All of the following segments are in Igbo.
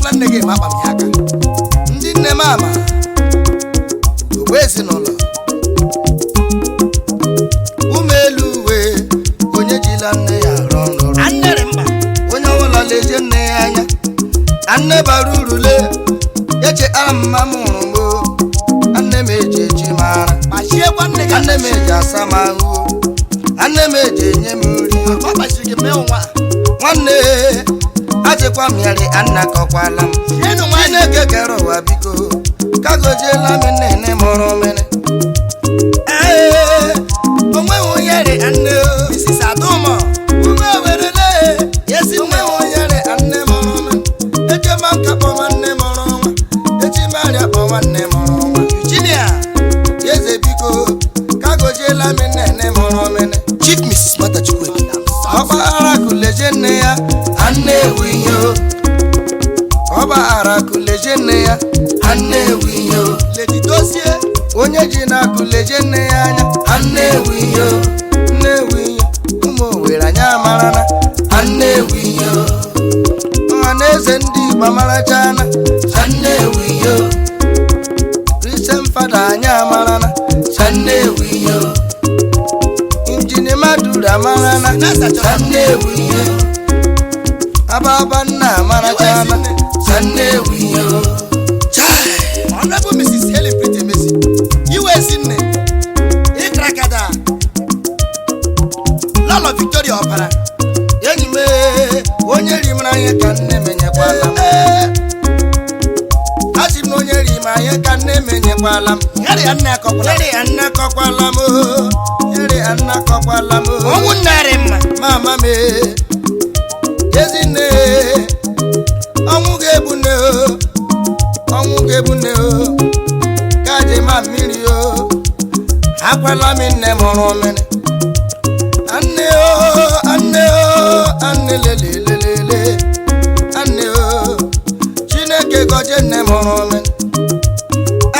Emetụla nne gị ma akpa m ya aka. Ndị nne m ama ogbe ezinụlọ ume elu uwe, onye jila nne ya arụ ọrụ. Annere mba. Onye ọbụla leje nne ya anya, anne bara uru le eche ara mma m hụrụ m o. Anne m eji eji mara. Kpachiekwa nne gị. Anne m eji asa m ahụ o. Anne m eji enye m nri o. Ọ kpachiri gị mee nwa. Nwanne, ajịkwa m yarị anna kọkwala m. Chienụ nwaanyị. Chineke kere ụwa, biko kagojiela m nne mụrụ mmiri. Ee, onweghị onye rị anne o. Mrs. Adumo. Ume werele. Ezi nne. Onweghị onye rị anne mụrụ mmiri. Echema nka kpọma nne mụrụ nwa, echimarịa kpọma nne mụrụ nwa. Eugenia. Eze, biko kagojiela m nne mụrụ mmiri. Chief Mrs. Mata Chukwueke, ọgbaghara kuleje nne ya, anne ewu ihe o. Ọgbaghara kuleje nne ya, anne ewu ihe o. Lady Dozie. Onye ji na kuleje nne ya anya, anne ewu ihe o. Nne ewu ihe, ụmụ Owere anyị amarana anne ewu ihe o. Ọha na eze ndị Igbo amarachana anne ewu ihe o. Christian fada anyị amarana anne ewu ihe o. Injinia Maduro amarana anne ewu ihe o. Ababa nna amarachana anne ewu ihe o. Chai! Honorable Mrs. Helen Pretty Messi. Iwe Ezinne. Ịkrakada. Lọlọ Victoria Ọpara. Enyi m ee, onye rimara anyị ka nne menyekwala m. Asị m na onye rima anyị ka nne menyekwala m. Nyere ya nne akọkwala. Nyere ya nne kọkwala m oo. Nyere ya nne kọkwala m oo. Ọnwụ nne arị mma. Mama m ee, ezinne ee, ọnwụ ga-egbu nne o, ọnwụ ga-egbu nne o, gaje ma mmiri o, akwala m nne mụrụ mmiri. Anne o, anne o, anne lelelelele, anne o, Chineke gọzie nne mụrụ mmiri.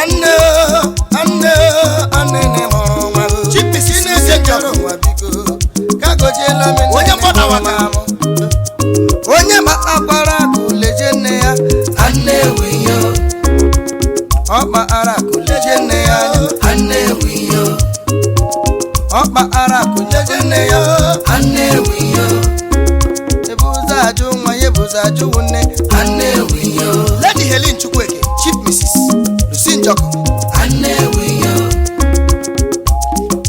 Anne o, anne o, anne nne mụrụ nwa o. Chief Mrs. Chineke kere ụwa, biko ka gọziela m nne Onye mgbada mụrụ waka. m. Onye ma akwara akụleje nne ya, anne ewu ihe o. Ọkpa ara akụleje nne ya anya, anne ewu ihe o. Ọkpa ara akụleje nne ya, anne ewu ihe o. Ebuzo ajụ nwa ya, ebuzo ajụ nne, anne ewu ihe o. Lady Helen Chukwueke, Chief Mrs. Lucy Njọkụ, Anne ewu ihe o.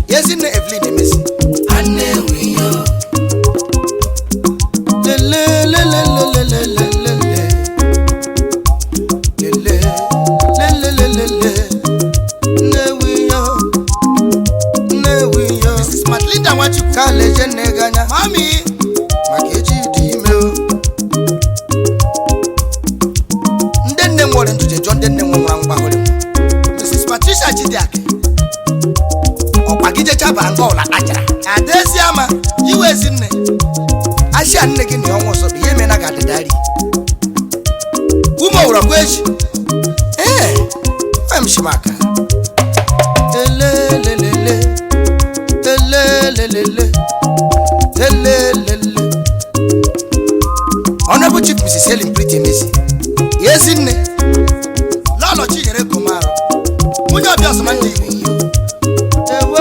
Ezinne Evelyn Emesi. Anne ewu ihe o. Lelelelelelelelele. Lele, lelelelele. Nne wiyo, nne wiyo. Mrs. Matlinda Nwachukwu. Ka leje nne gị anya. Mami. Maka echi dị ime o. Ndị nne nwere ntụje jụọ ndị nne nwe nwa mgbahụrị m. Mrs. Patricia Chidiake. Ọkwa gị jecha ba nga ụla kpachara. Adeziama. Iwe Ezinne. Ashịa nne gị na ọnwa ọzọ bụ ihe mena ga adịdarị. Ume owurọkwa echi. Ee, nwe m shimaka. Elelelele, elelelele, elelele. Honorable Chief Mrs. Helen Pretty Messi, Ezinne. Lọlọ Chinyere Komarụ. Nwunye ọbịa ọsọma ndị Igbo. Ewo,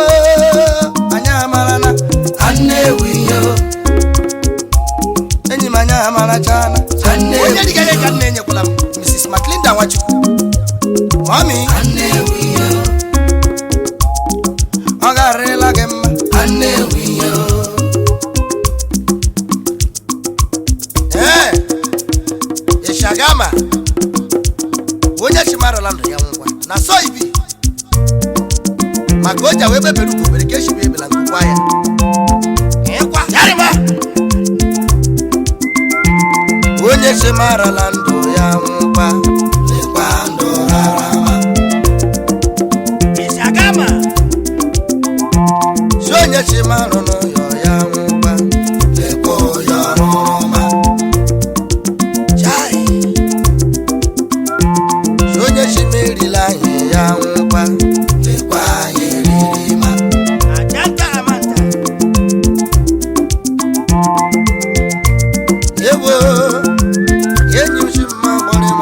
anyị amarana Anne ewu ihe o. Enyi m, anyị amarachana. Anne Onye ewu dịga ihe ya ka o. nne enyekwala m. Mrs. Maclinda Nwachukwu, Mami. Anne ewu ihe o. Ọ garịla gị mma. Anne ewu ihe o. Ee. Ishagama. Onye chimarụla ndụ ya ngwa. Na so ibi. Maka o ji wee bebere ugobere ka esibe ebela nkukwa ya. Ịkwa. Yarịma. Onye chimarụla ndụ ya ngwa. Lekwa ndụ rarama. Ishagama. Si onye chimarụ n'ụyọ ya ngwa. Lekwa ụyọ rụrụma. Chai. Si onye chimerila anyị ya ngwa. Lekwa anyị ririma. Ajanta amanta. Ewo, enyi m, chi mma gbọrọ.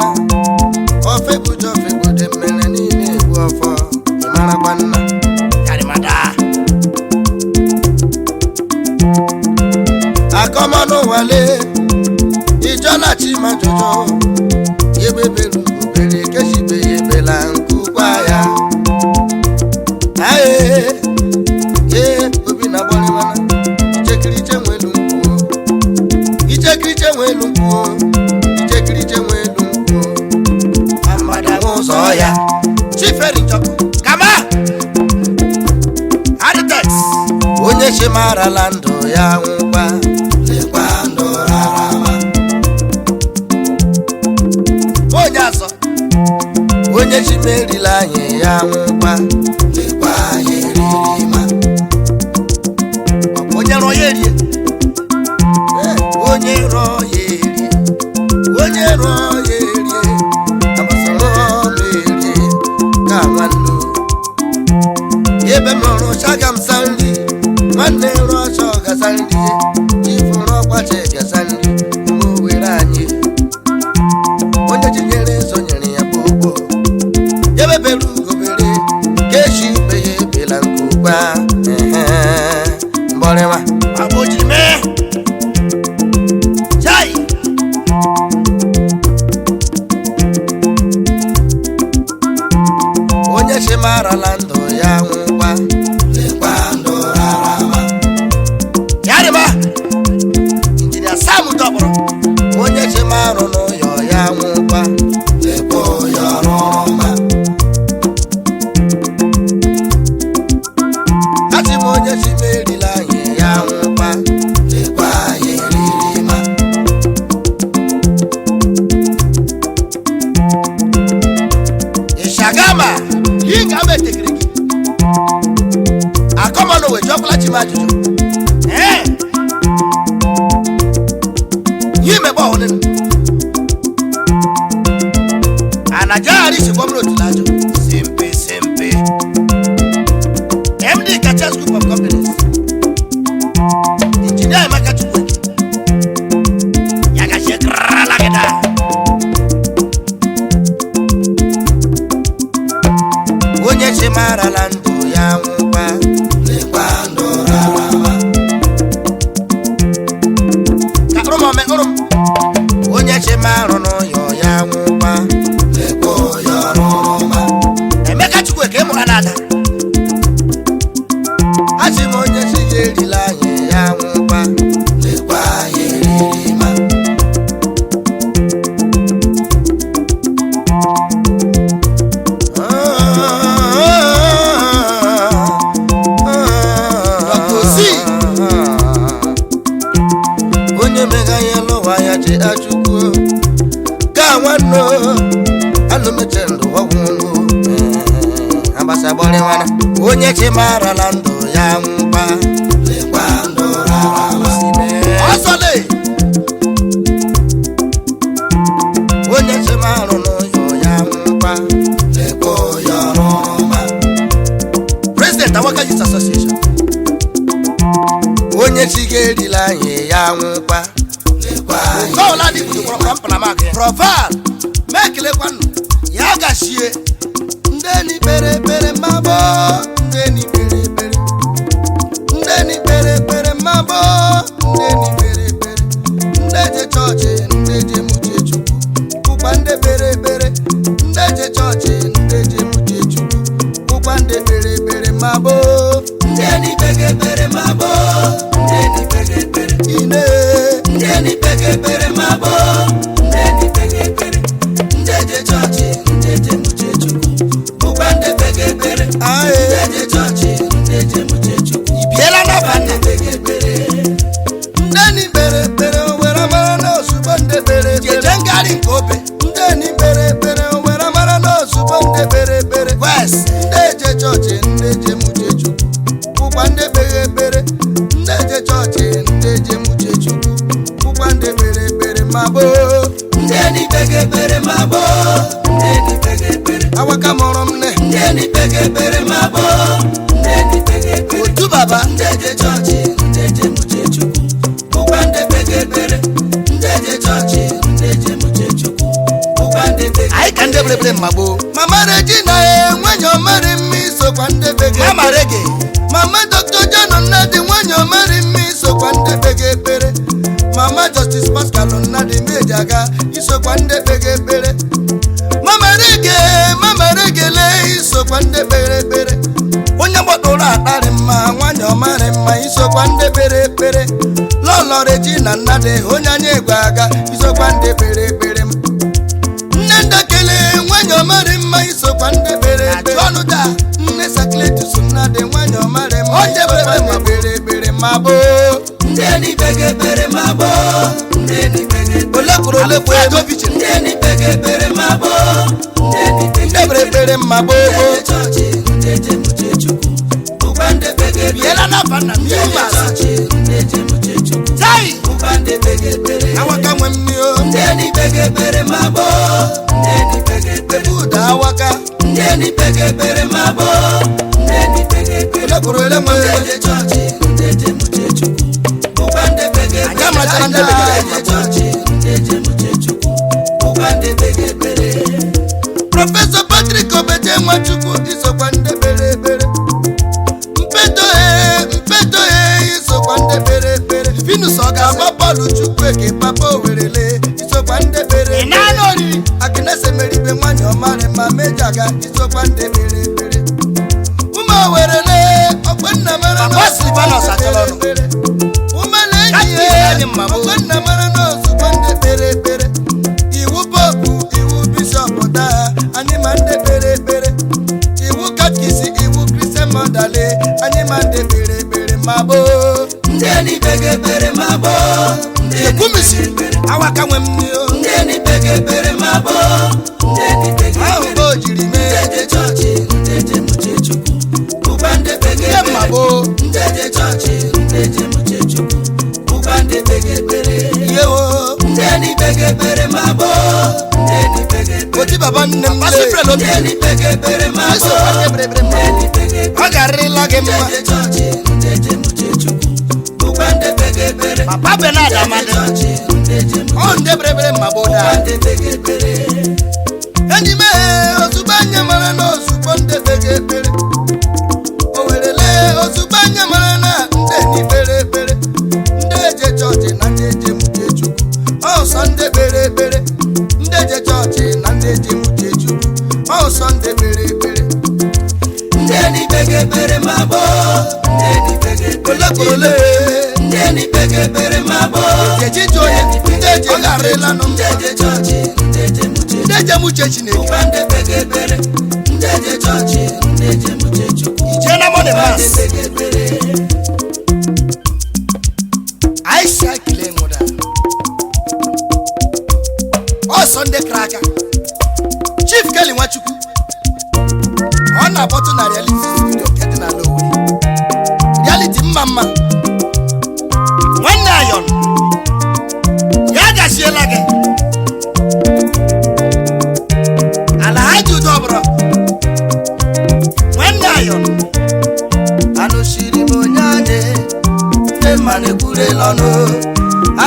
Ajụjụ ebebere ugobere keshibe ya ebela nkukwa ya. Aye, ee, obi na gbọrịwana ichekiriche nwelu nkwuo, ichekiriche nwelu nkwuo, ichekiriche nwelu nkwuo. Mgbada ụzọ ya. Chief Eri Njoku kama architect. Onye chimarala ndụ ya nwụkwa. Lekwa ndụ rarama. Onye azọ. Onye chimerila anyị ya nwụkwa. Lekwa anyị riri ma. Onye rụọ ya erie. Onye rụọ ya erie, onye rụọ ya erie, agbasara m erie ka nwanne o. Ebe m rụrụ chaga m sa nri, nwanne rụọ ọcha ọgasa nri, chifụrụ ọkwachi gasa nri. Mgbe o were anyị onye chinyere sonyere ya bụ ugbo ebebere ugobere ka echi ibe ya ebela nkukwa mgbọrịwa. Agba o jiri mee chai. Onye chimarala ndụ ya nwụkwa. Lekwa ndụ rarama. Yarịba Injinia Sam Dọkpọrọ. Onye chimarụ n'ụyọ ya nwụkwa. Lekwa onye ọrụma. Asị m onye chimerila anyị ya nwụkwa. Lekwa anyị riri ma. Ishagama hinga ama etekere gị akọmanụ wee jụọkwala chi m ajụjụ ee ihe imegbe ọhụrụ anajaghara isi gwọmrụ otula ajụ simpe simpe. MD Kachas Group of Companies, Injinia Emeka Chukwueke ya gachie krala gị daa. Onye chimarala ndụ ya nwụkwa. Lekwa ndụ rarama. Ka ụrụ m ome ụrụ m. Onye chimarụ n'ụyọ ya nwụkwa. Lekwa onye ọrụma. Emeka Chukwueke ịmụra na-ada. Asị m onye chi ya erila anyị ya nwụkwa. Lekwa anyị riri ma. Dr. C. Onye mega ihe n'ụwa ya ji achukwu ka nwanne anụ meche ndụ ọgwụ ndụ agbasagbọrịwana onye chi marala ndụ ya nwụkwa. Lekwa ndụ rarama. Ọsọle. Onye chi marụ n'ụyọ ya nwụkwa. Lekwa onye ọrụma. President Awaka Youth Association. Onye chi ga-erila anyị ya nwụkwa. Lekwa anyị. Kọọla dị budu kpọrọ mpalamak ya. Proval mekelekwa nụ ya gachie. Ndị enyi kpere ekpere mmabọ, ndị enyi kpere ekpere, ndị enyi kpere ekpere mmabọ, ndị enyi kpere ekpere, ndị eje chọọchị, ndị eje mụche chukwu bụkwa ndị kpere ekpere, ndị eje chọọchị, ndị eje mụche chukwu bụkwa ndị kpere ekpere mmabọ. Ndị enyi kpege ekpere ma gboo. Ndị enyi kpege ekpere. Ine. Ndị enyi kpege ekpere ma gboo. Ndị enyi kpege ekpere. Ndị eje chọọchị, ndị eje mụche chukwu bụkwa ndị kpege ekpere. Aye. Ndị eje chọọchị, ndị eje mụche chukwu Ibiela bụkwa n'abalị. ndị kpege ekpere. Ndị enyi kpere ekpere o were mara na ozugbo ndị kpere ekpere. Jeje ngharị nke obe. Ndị enyi kpere ekpere o were mara na ozugbo ndị kpere ekpere. Wes. Ndị eje chọọchị, ndị eje mụche chukwu bụkwa ndị kpere ekpere, ndị eje chọọchị, ndị eje mụche chukwu bụkwa ndị kpere ekpere ma gboo. Ndị enyi kpege ekpere ma gboo. Ndị enyi kpege ekpere. Awaka mụrụ m nne. Ndị enyi kpege ekpere ma gboo. Ndị enyi kpege ekpere. Otu baba. Ndị eje chọọchị, ndị eje mụche chukwu bụkwa ndị kpege ekpere. Ndị eje chọọchị, ndị eje mụche chukwu bụkwa ndị kpege. Anyị ka ndị berebere mma gboo. Mama Regina enwenye omeri mma isokwa ndị kpege. Mama Rege. Mama Dr. John Nnadi nwenye omeri mma isokwa ndị kpege ekpere. Mama Justice Pascal Nnadi meji aga isokwa ndị kpege ekpere mama regele isokwa ndị kpere ekpere onye gbọtụrụ akparị mma nwanyị ọmarị mma isokwa ndị kpere ekpere lọlọ Regina Nnadi onye anya egwe aga isokwa ndị kpere ekpere nne ndekele nwanyị ọmarị mma isokwa ndị kpere ekpere nne Sakletus Nnadi nwanyị ọmarị mma isokwa ndị kpere ekpere ma gboo Ndị enyi ekpere ma gboo ndị enyi olekwuru olekwu ego ndị enyi ekpere ma gboo ndị enyi ndị kpere ekpere ma gboo ndị chọọchị ndị ejemuche Chukwu bụkwa ndị kpege ekpere biela n'afa nna m ndị ihu masị chọọchị ndị ejemuche Chukwu tai bụkwa ndị kpege ekpere awaka nwe mmiri ndị enyi kpege ekpere ma gboo ndị enyi kpege ekpere ụda awaka ndị enyi kpege ekpere ma gboo ndị enyi kpege ekpere olekwuru olekwu ndị ego eje chọọchị ndị ejemuche Chukwu bụkwa ndị kpege Anyị ekpere amachara ndị kpegara ndị eje chọọchị ndị ejemuche Chukwu bụkwa ndị kpege ekpere Prọfesọ Patrick Obeje Nwachukwu isokwa ndị kpere ekpere mpeto he isokwa ndị kpere ekpere Finus ọ ga-agba agba bọọlụ Chukwueke papa Owerele isokwa ndị kpere ị na-anụ oriri Agnes Emeribe nwanyị ọmarị ma mejaga isokwa ndị kpere ekpere ụmụ Owerele ọkwenna mara na Papa Silvanus achọrọ ọnụ. ekpere umele enyi Catechist ya anyị mma bụ. ọkwenna mara na ozugbo ndị kpere ekpere iwu popu iwu bishọp daa anyị ma ndị kpere ekpere iwu katkisi iwu kristian mọdale anyị ma ndị kpere ekpere ma gboo ndị enyi kpege ekpere ma gboo ndị enyi ekwumisi awaka nwe mmiri ndị enyi kpege ekpere ma gboo ndị enyi kpege ahụ ekpere ka o jiri mee ndị eje chọọchị ndị ejemuche Chukwu bụkwa ndị kpege ndị mma ekpere gboo ndị eje chọọchị ndị ejemuche Chukwu bụkwa ndị kpege ekpere yewo ndị enyi kpege ekpere ma gboo ndị enyi kpege ekpere oti baba nne m Papa lee Cyprian Obi ndị enyi kpege ekpere ma isokwa gboo ndị kpere ekpere ndị ma enyi kpege ekpere ọ garịrịla gị ndị mma eje chọọchị ndị ejemuche Chukwu bụkwa ndị kpege ekpere Papa Bernard ndị eje Amadi chọọchị ndị ejemuche ọ ndị kpere ekpere ma gboo bụkwa daa ndị kpege ekpere enyi m ee ozugbo anya mara na ozugbo ndị kpege ekpere o were lee ozugbo anya mara na ndị enyi kpere ekpere ndị eje chọọchị na ndị eje mụche chukwu ọsọ ndị kpere ekpere ndị eje chọọchị na ndị eje mụche chukwu ọsọ ndị kpere ekpere ndị enyi kpege ekpere ma gboo ndị enyi kpege ekpere olekwuru ole ndị enyi kpege ekpere ma gboo ejiji onye ndị eje ọ garịrịla nụ ndị eje chọọchị ndị ejemuche ndị ejemuche Chineke bụkwa ndị kpege ekpere ndị eje chọọchị ndị ejemuche Chukwu ijee na mọni bụkwa ndị mas kpege ekpere Aisha kele nwụda ọsọ ndị kara aka Chief Kelly Nwachukwu ọ na-akpọtụ na reality studio nke dị n'ala Owerri reality mma mma nwanne Ayon ya gachiela gị ala ha ji udo ọbụrụ nwanne Ayon anụchiri m onye anya ndị mma na-ekwurela ọnụ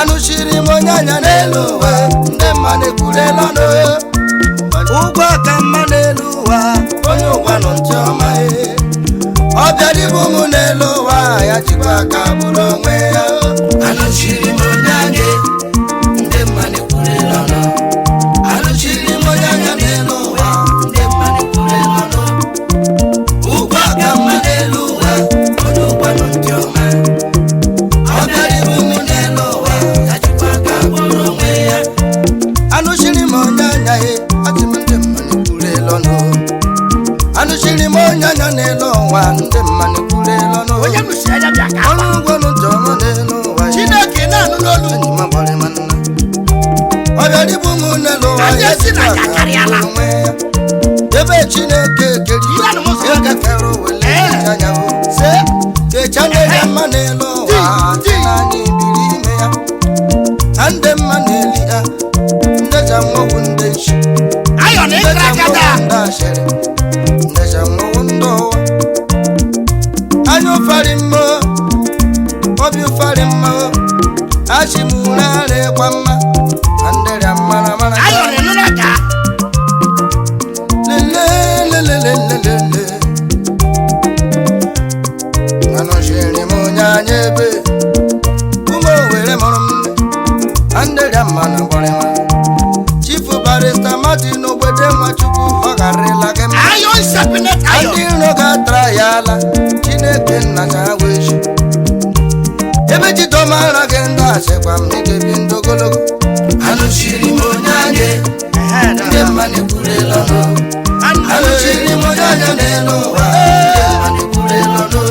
anụchiri m onye anya n'elu ụwa ndị mma na-ekwurela ọnụ ụgwọ ka mma n'elu ụwa onye ụwa nọ ntị ọma e ọ bịara ibu m n'elu ụwa ya jikwa aka bụrụ onwe ya anụchiri m onye anya ndị mma na-ekwurela ọnụ anụchiri m onye anya n'elu ụwa ndị mma na-ekwurela ọnụ ụgwọ ka mma n'elu ụwa onye ụgwọ nọ ndị ọma ọ bịara ibu m n'elu ụwa ya jikwa aka bụrụ onwe ya anụchiri m onye anya e achị m ndị mma na-ekwurela ọnụ anụchiri m onye anya n'elu ụwa ndị mma na-ekwurela ọnụ onye nụchi anya bịa ka ọrụ ụgwọ nụ ntị ọma n'elu ụwa ya. Chineke na-anụ n'olu Enyi m agbara m nna. Ọ bịara ibu m n'elu ụwa Anyị ya esi na jikwa ya aka karịala. bụrụ onwe ya. Ebe Chineke kere Ihe anụ m sọ ya gafere wele Ee. anya o. Kecha ndị ya mma n'elu ụwa Di, di. na anyị biri ime ya. Na ndị mma na-eli ya ndị ja nwowu ndị nshi Ayon ndị ịkara ja aka nwowu taa ndị ashịrị ndị ja nwowu ndị ụwa. Anya ụfarị mma obi ụfarị mma achị m ụra arịkwa mma na ndị rịa mara mara Ayon ịnụla ka garịla gị mma. Iron sharpened iron. Ndị iro ga-atara ya ala, Chineke nna cha wechi. Ebe jidomara gị ndị asịkwa m n'ikebi ndụ ogologo. Anụchiri m onye anya, ndị mma na-ekwurela ọnụ. Anụchiri m onye anya n'elu ụwa, ndị mma na-ekwurela ọnụ.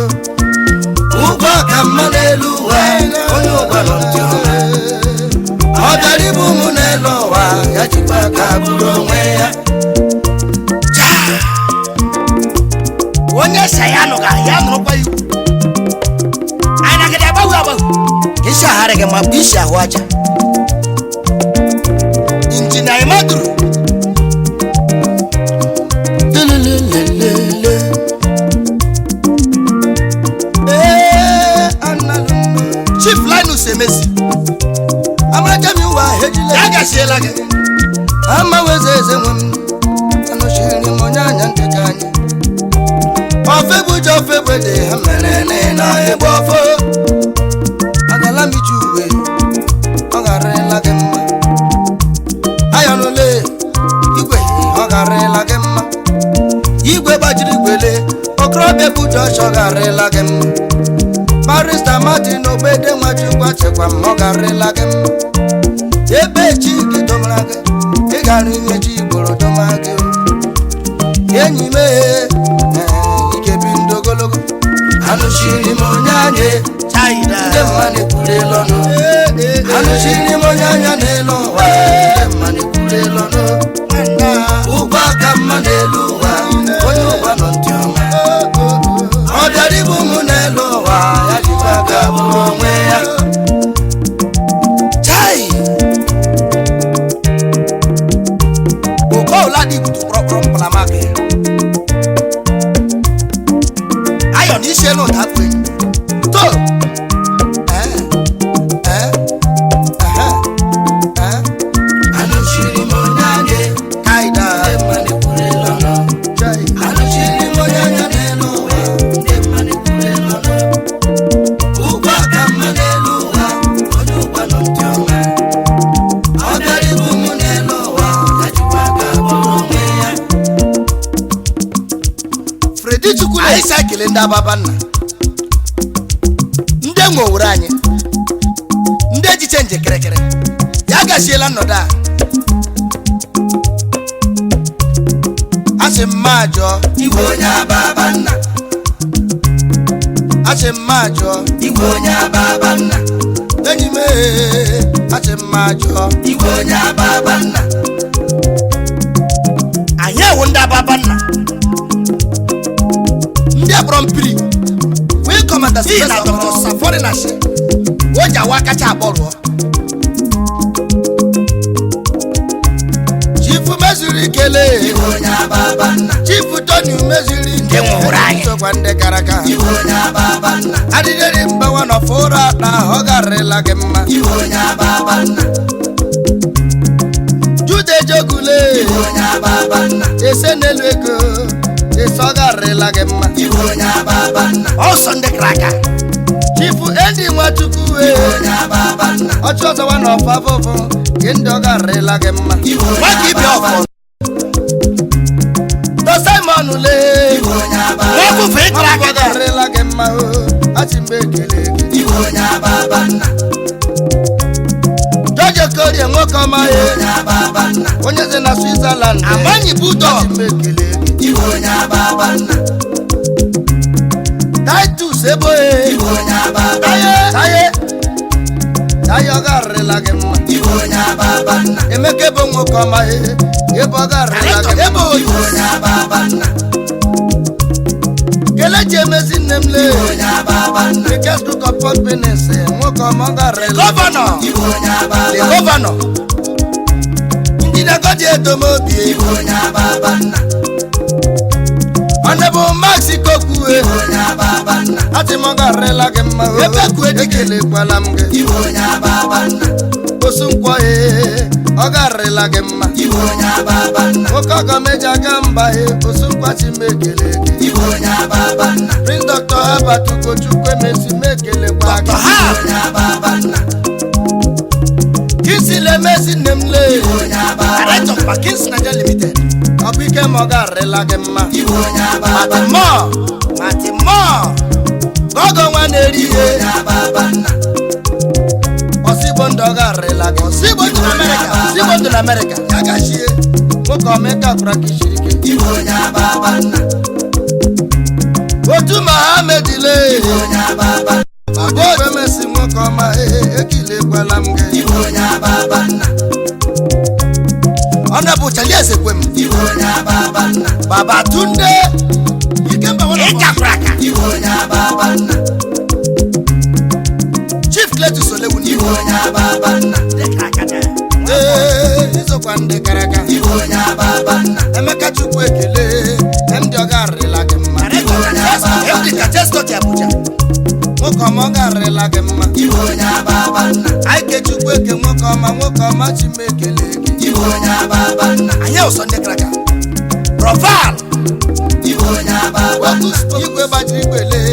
Ụgwọ ka mma n'elu ụwa, onye ụgwọ nọ ntị ọma. Ọ bịara ibu mụ n'elu ụwa, ya jikwa aka bụrụ onwe ya. Onye sa ya nụga ya nụrụkwa iwu. Anyị nagide agbanwe agbanwe. Ka isi aghara gị ma bụ isi ahụ aja. Injinia Imaduru. Lelelelele. Ee, analụ. Chief Linus Emesi. Amaracha mi ụwa ejila. Ya gaziela gị. Ama weze eze nwe m. Anụchiri m onye anya ndị ka anyị. Ofe bụja ofe bede ha mere n'ịna egbe ọfọ. Agala m iji uwe, ọ garịla gị mma. Ayọnụle, igwe, ọ garịla gị mma. Igwe gbajiri igwele, okorobịa bụja ọchọ garịla gị mma. Barrister Martin Ogbede Nwachukwu achịkwa m, ọ garịla gị mma. Ebe chi gị domara gị, ị gara inye chi igboro doma gị o. Enyi m ee, ike bi ndụ ogologo. Anụchiri m onye anya, Chaida. ndị mma na-ekwurela ọnụ. Anụchiri m onye anya n'elu ụwa, ndị mma na-ekwurela ọnụ. Ụgwọ aka mma n'elu ụwa, onye ụwa nọ ntị ọma. Ọ bịara ibu mụ n'elu ụwa, ya jikwa aka bụrụ onwe ya. Chai. Okola dị kutu kpọrọkpọrọ mpụlamaka ya. Ayọ na isi elu ụda afọ enyi. To. Eh, eh, aha, eh. Anụchiri m onye anya, Kaida. ndị mma na-ekwurela ọnụ. Chai. Anụchiri m onye anya n'elu ụwa, ndị mma na-ekwurela ọnụ. Ụgwọ aka mma n'elu ụwa, onye ụgwọ nọ ntị ọma. Ọ bịara ibu mụ n'elu ụwa, ya jikwa aka bụrụ onwe ya. Fredi Chukwu anyị si ekele ndị ababa nna. Ndị enwe owere anyị. Ndị ejiche nje kịrịkịrị. Ya gaziela nnọdụ a. Asị m ma jụọ, Igwe onye ababa nna, asị m ma jụọ, igwe onye ababa nna, enyi m ee, asị m ma jụọ. igwe onye ababa nna, Anyị ewu ndị ababa nna. Ndị akpọrọ mpiri. Wee kọmanda N'ihi na Dr. Safori na shi. O ji awa kacha abụọ rụọ. Chifu mezuru ikele. igwe onye ababa nna, Chifu Tony mezuru ike. Nke nwụrụ anyị. Sokwa ndị gara aga. igwe onye ababa nna, Adịdịrị mbawa nọ fụrụ akpa, ọ garịla gị mma. igwe onye ababa nna, Jude Jogule. igwe onye ababa nna, Ese n'elu ego, ese ọ garịla gị mma. igwe onye ababa nna, Ọsọ ndị kara aka. Chifu Endi Nwachukwu igwe ee. onye ababa nna, Ọchụ ọzọwa na ọfa fụfụ, gị ndị ọ garịla gị mma. igwe onye Nwaka ibi ababa ọfọ. nna, Dọ Simon lee. igwe onye ababa Nwa ofufe ịkara Ọ aka. garịla gị mma o, achị m ekele gị. igwe onye ababa nna, George Okorie nwoke ọma igwe ee. onye ababa nna, Onye si na Switzerland. Amanyi Bulldog. Achị m ekele gị. igwe onye ababa nna, Titus Eboye. igwe onye ababa Taye, taye. Taye ọ garịla gị mma. igwe onye ababa nna, Emeka ebo nwoke ọma ee. Ebe ọ garịla gị mma. Ebe oyi. igwe onye ababa nna, Kelechi emezi nne m lee. igwe onye ababa nna, The guest book of Port nwoke ọma ọ garịla. Gọvanọ. igwe onye ababa The governor. Injinia Godi Edomobi. igwe onye ababa nna, Honorable Max Kokwue. igwe onye ababa nna, Achị m ọ garịla gị mma o. Ebe kwue dike. Ekelekwala m gị. igwe onye ababa nna, Osu nkwọ ee, ọ garịla gị mma. igwe onye ababa nna, Nwoke ọgọ meja aga mba ee, osu nkwachi m ekele gị. igwe onye ababa nna, Prince Dr. Herbert Ugochukwu emesi m ekelekwa gị. Dr. Ha. onye ababa nna, Kinsile emesi nne m lee. igwe onye ababa Director of Parkins Nigeria Limited. Ọkwa ike ma ọ garịla gị mma. Iwe onye ababa nna. Matimo, Matimo, Gọgọ nwa na-eri Iwe ihe. onye ababa nna. Ọsịgbo ndụ ọ garịla gị. Sigbo ndụ na Amerịka, Sigbo ndụ na Amerịka. Ya gachie. Nwoke ọmịka kwara ka isiri ike. Iwe onye ababa nna. Otu Mohammed le. Iwe onye ababa nna. Baba Otu nwoke ọma, ee, ekilekwala m gị. Iwe onye ababa nna. Honorable Charlie Ezekwem. Iwe onye ababa nna. Baba Tunde. Ikemba nwanne m. Ịkakwara. Iwe onye ababa nna. Chief Cletus Olewu. Iwe onye ababa nna. Ee, izokwa ndị kara aka. Iwe onye ababa nna. Emeka Chukwu ekele, ndị ọ garịla gị mma. MD Kachesto Abuja. Nwoke ọma, ọ garịla gị mma. Iwe onye ababa nna. Aike Chukwu eke, nwoke ọma, nwoke ọma, Chimekele gị. Iwe onye ababa nna. Anyị ụsọ ndị kraka. Proval. Iwe onye ababa nna. Igwe gbajiri igbele.